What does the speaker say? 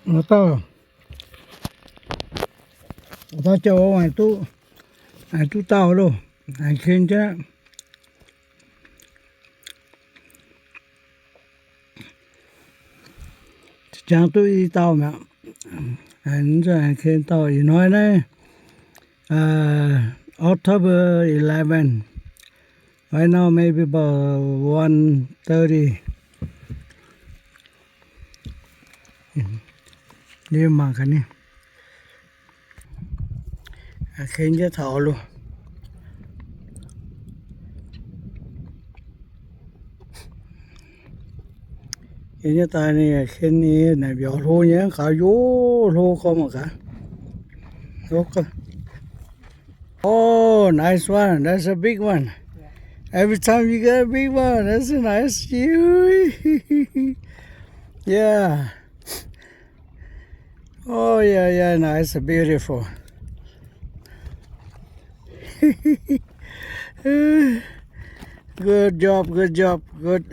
Dauh, dauh jauv haiz duqv, haiz duqv dauh loh, haiz ken jienv. Jangx duqv i dauh mi'aqv. Haiz ken dauh ih hnoi naaiv, October eleven. Right now maybe about one thirty. Liuz mangc gaax ninh. Ken jienv taux loh. Ken jienv daaih ninh ken ninh naaic mbiauz hlo nyei, gaax yoc hlo gorngv mangc gaax. Oh, nice one. That's a big one. Every time you get a big one, that's a nice. Yeah. Oh, yeah, yeah, nice, beautiful. Good job, good job, good.